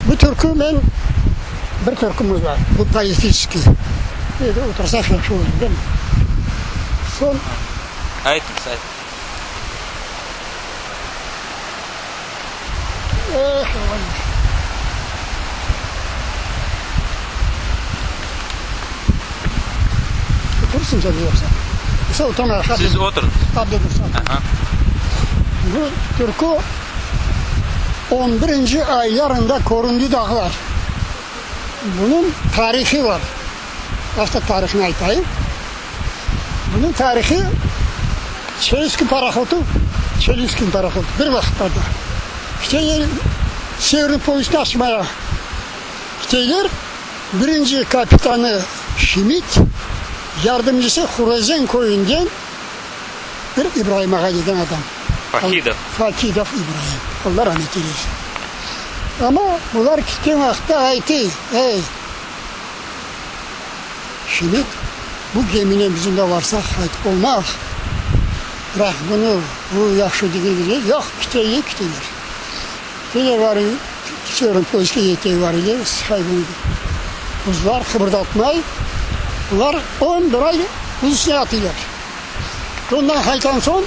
Bu türkü men, bir türkümiz bar, bu poetiçeskiy. Endi otursaq yahşı olur, değil mi? Soñ. Aytıñız, aytıñız. Eh, oğlum. Oturırsıñ sen yoqsa? Yoqsa oturmayıq. Siz oturıñız. Aha. Bu türkü on birinci aylarında köründi dağlar. Bunıñ tarihi var. Başta tarihini aytayım. Bunıñ tarihi Çelüskin parohodu, Çelüskin parohodu bir vaqıtlarda işte Severniy poyustnı açmaya keteyler. Birinci kapitanı Şimit, yardımcısı Hurezen köyünden bir İbraim ağa degen adam. Fakidov. Fakidov İbraim. Allah rahmet eylesin. Amma bular ketken vaqıtta aytı, Ey, Şimit, bu geminen bizim de varsaq qaytıp olmaz. Bıraq bunı, bu yahşı degil degil. Yoq, keteyik, deyler. Kene var, Severniy poyezdge yetey var edi, buzlar qıbırdatmay, bular on bir ay buz üstüne atıylar. Ondan qaytan soñ,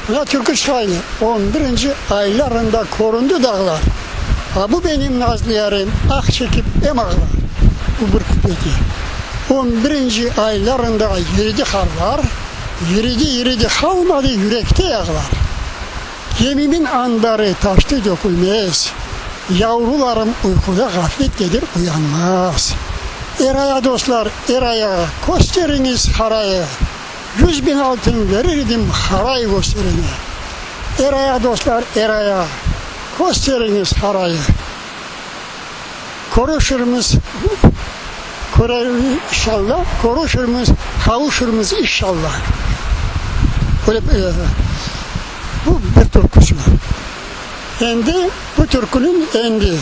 mına türkü çıqaylı, on birinci aylarında köründi dağlar, a bu benim nazlı yarem ah çekip em ağlar. Bu bir kupleti. On birinci aylarında yüridi qarlar, yüridi, yüridi, qalmadı yürekte yağlar. Gemimin anbarı taştı dökülmez, Yavrularım uyquda ğaflettedir uyanmaz. Eraya dostlar, eraya, kösteriñiz harayı, 100.000 altın verir idim haray gösterene. Eraya dostlar, eraya, kösteriñiz harayı. Körüşirmiz, köre inşallah, körüşirmiz, qavuşırmız inşallah. Böyle bu bir türküsi. Endi bu türküniñ endi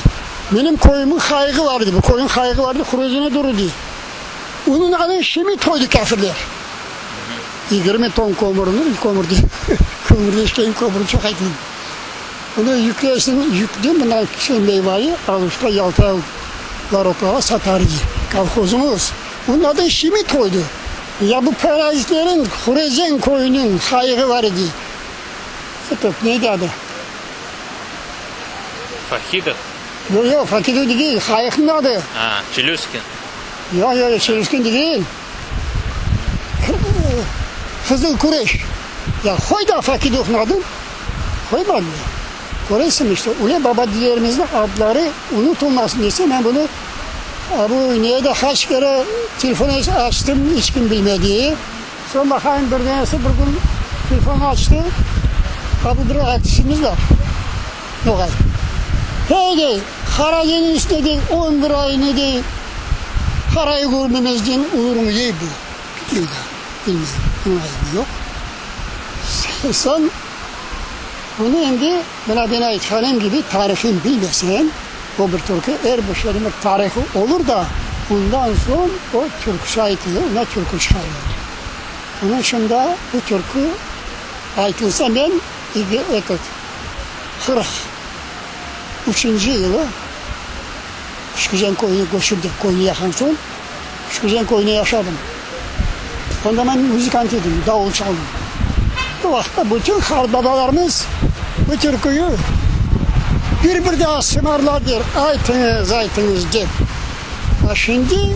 menim köyümiñ hayığı var edi, bu köyüñ hayığı var edi, Hurezine dur edi. Onıñ adını Şimit qoydı kafirler. 20 ton kömürni, kömür dey, kömür eşkeğin kömürini çoq aytmayım. Bunı yükleysiñ, yüklü mına şu meyvayı Aluşta, Yalta varotlağa satar idi kolhozımız. Bunıñ adını Şimit qoydı. Ya bu parazitlerin Hurezen köyüniñ hayığı var idi. Etot, neydi adı? Fahidov? Yoq, yoq, Fahidov degil, hayıqnıñ adı. A, Çelüskin. Yoq, yoq, Çelüskin degil. Qızıl küreş. Ya qoy da Fakidovnıñ adın. Qoymadılar. Köresiñ işte, öyle baba-dedelerimizniñ adları unutılmasın dese, men bunı bu neye de qaç kere telefon açtım, iç kim bilmedi. Soñ baqayım, bir denesi bir kün telefon açtı, a bu bir artistimiz bar, noğay. Hey, dey, Qara deñiz üstünde, dey, on bir ay ne dey, qarayı körmemezden olur mı, dey bu. Bilmey daa, bilmey, bunıñ ayıbı yoq. Soñ bunı endi, mına ben aytqanım kibi, tarihın bilmeseñ, o bir türkü, er bir şeyniñ bir tarihı olur da, ondan soñ o türküsi aytılır, ona türkü çıqarılır. Onıñ içün de bu türkü aytılsa, men etot, 43-nci yılı Küçküzen köyüne köçürdik, köyni yaqan soñ. Küçküzen köyünde yaşadım. Onda men muzikant edim, davul çaldım. O vaqıtta bütün qartbabalarımız bu türküyü bir-bir daa sımarladılar, aytıñız, aytıñız dep. A şimdi yoq.